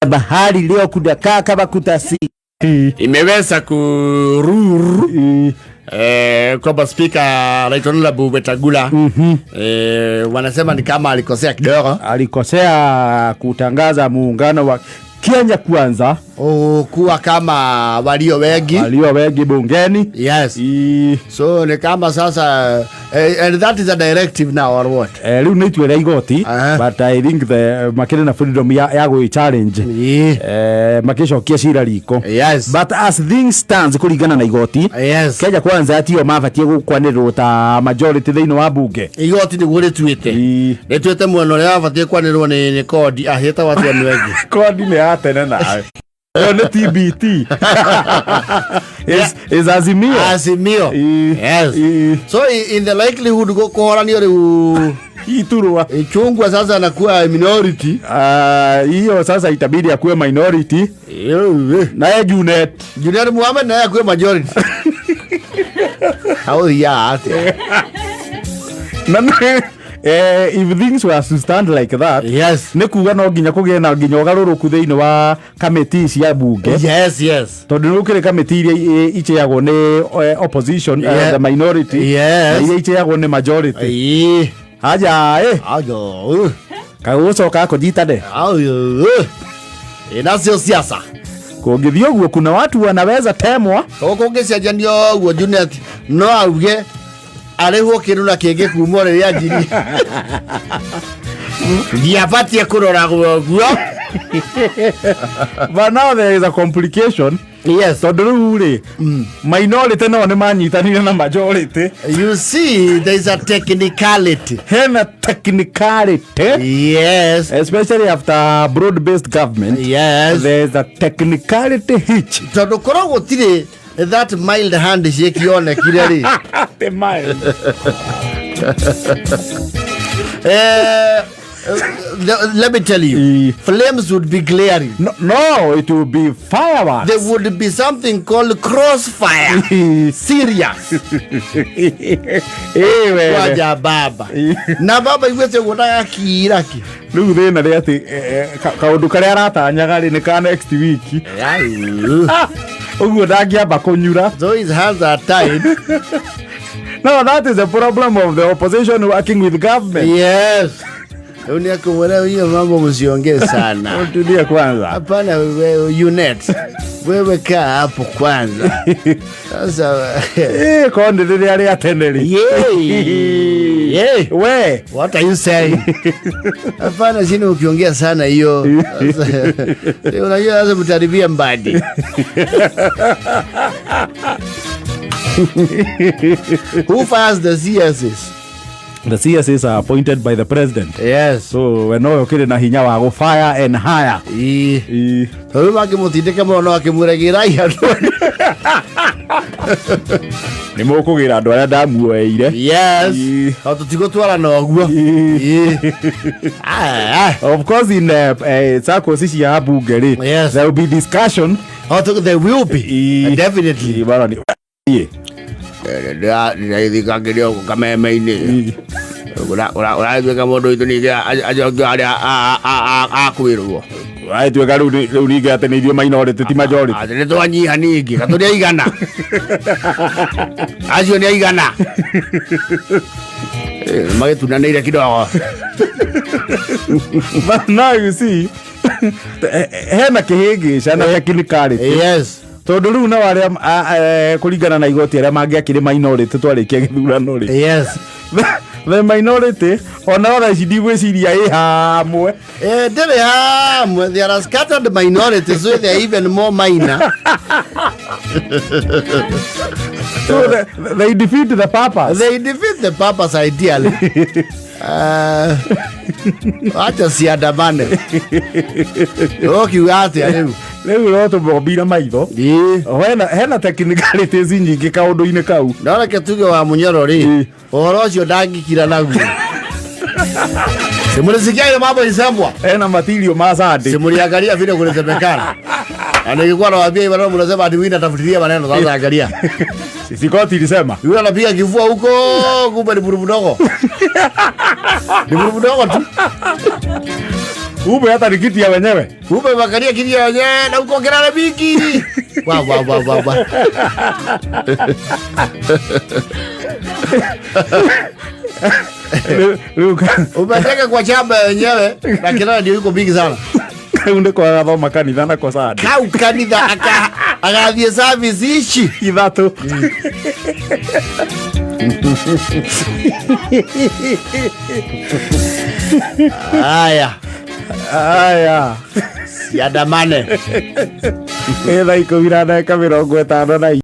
Bahari leo kudakaa kama kutasi. Imeweza kururu kwamba spika anaitwa Honorable Wetangula wanasema ni kama alikosea kidogo. Alikosea kutangaza muungano wa Kenya Kwanza Oh, kuwa kama walio wengi. Walio wengi bungeni. Yes. So ni kama sasa and that is a directive now or what? Rĩu nĩ itua rĩa igoti. But I think the makĩrĩ na freedom ya gwĩ challenge makĩcokia cira riko. But as things stands, kũringana na igoti, Kenya Kwanza tio mabatiĩ gũkwanĩrĩrwo ta majority thĩinĩ wa bunge. Igoti nĩguo rĩtuĩte. Rĩtuĩte mwena ũrĩa wabatiĩ kwanĩrĩrwo nĩ kodi ahĩtagwo atĩa nĩ wengi. Kodi nĩ ya tene nawe, ĩyo nĩ TBT is Azimio. Azimio. Yes. So in the likelihood kũhoranio rĩu iturwa Ichung'wah sasa anakuwa minority. Ah, hiyo sasa itabidi akuwe minority naye Junet. Junet Mohamed naye akuwe majority. Hau ya atĩa? Na if things were to stand like that, nĩ kuga no nginya kũgĩe na nginya ũgarũrũku thĩinĩ wa kamĩtĩ cia bunge. Tondũ nĩ gũkĩrĩ kamĩtĩ iria ichairagwo nĩ opposition, the minority, na iria ichairagwo nĩ majority. Haja Ajo. Kagũcoka kũnyitane. Ayo. Inacio siasa. Kũngĩthiĩ ũguo kuna watu wanaweza temwa. Kũngĩcenjanio ũguo Junet no auge arĩhwo kĩndũ na kĩngĩ kuma rĩrĩa anjirie ndiabatiĩ kũroragwo ũguo. But now there is a complication. Tondũ rĩu rĩ minority nao nĩ manyitanire na majority. You see, there is a technicality. Hena technicality. Especially after broad based government. There is a technicality hitch. Tondũ korwo gũtirĩ that mild handshake yonekire rĩ. The mild. Let me tell you, flames would be glaring. No, it will be fireworks. There would be something called crossfire. Serious. Wewe. Kwaja baba. Na baba igwete guonaga kiraki. Rĩu thĩna nĩ atĩ kaũndũ karĩa aratanyaga rĩ nĩ ka next week. Ũguo ndangĩamba kũnyura. So his hands are tied. No, that is the problem of the opposition working with government. Yes. Rĩu nĩ akũmwĩra hiyo mambo msiongee sana. Tulie kwanza. Hapana wewe Junet. Wewe kaa hapo kwanza. Sasa Kondi rĩrĩa rĩa tene rĩ. Yeah. We. What are you saying? Hapana, sini ukiongea sana hiyo. Sasa, unajua sasa mtaribia mbadi. Who fires the CSs? The CSs are appointed by the president. So we no ũkĩrĩ na hinya wa gũ fire and hire. Tondũ makĩmũtindĩka mũno no akĩmũregera andũ. Nĩ mũkũgĩra andũ arĩa ndamuoeire. O tũtigũtwarana ũguo. Of course in circles cia bunge rĩ, there will be discussion. Oh, there will be. Definitely. Bana ni Ndĩrathikangĩria gũkũ kameme-inĩ. Ũratuĩka mũndũ witũ ningĩ acokio arĩa akwĩrwo. Atuĩka rĩu ningĩ atĩ nĩ ithuĩ minority ti majority. Atĩ nĩ twanyiha ningĩ gatũrĩ aigana. Acio nĩ aigana. Magĩtunanĩire kidogo. But now you see hena kĩhĩngĩca na technicality. Tondũ rĩu nao arĩa kũringana na igoti arĩa mangĩakĩrĩ minority twarĩkia gĩthurano rĩ. The minority ona thaa ici ndigwĩciria ĩ hamwe. Ndĩrĩ hamwe. There are scattered minorities, so they are even more minor. So they defeat the purpose. They defeat the purpose ideally. Acha ciandamane. Ũkiuga atĩa rĩu? Rĩu no tũmombire maitho. Hena technicalities nyingĩ kaũndũ-inĩ kau. No reke tuge wa Munyoro rĩ, ũhoro ũcio ndangĩkira naguo. Simulisikia ile mambo isemwa. Hena matirio ma Sunday. Simuliangalia vile kulisemekana. Na nilikuwa nawaambia hivi maneno mnasema ati wina tafutilia maneno sasa angalia. Si koti ilisema. Yule anapiga kifua huko kumbe ni buru mdogo. Ni buru mdogo tu. Ube hata ni kiti ya wenyewe. Ube wakalia kiti ya wenyewe na uko kelele mingi. Wa wa wa wa wa. Rĩu Umeteka kwa chama wenyewe na kelele ndio iko mingi sana. Kau nĩ kwaga thoma kanitha nako Sunday. Kau kanitha aka agathiĩ service ici. Ithatũ. Haya, Aya. siandamane. Ĩ thaa 10 na ndagĩka 54.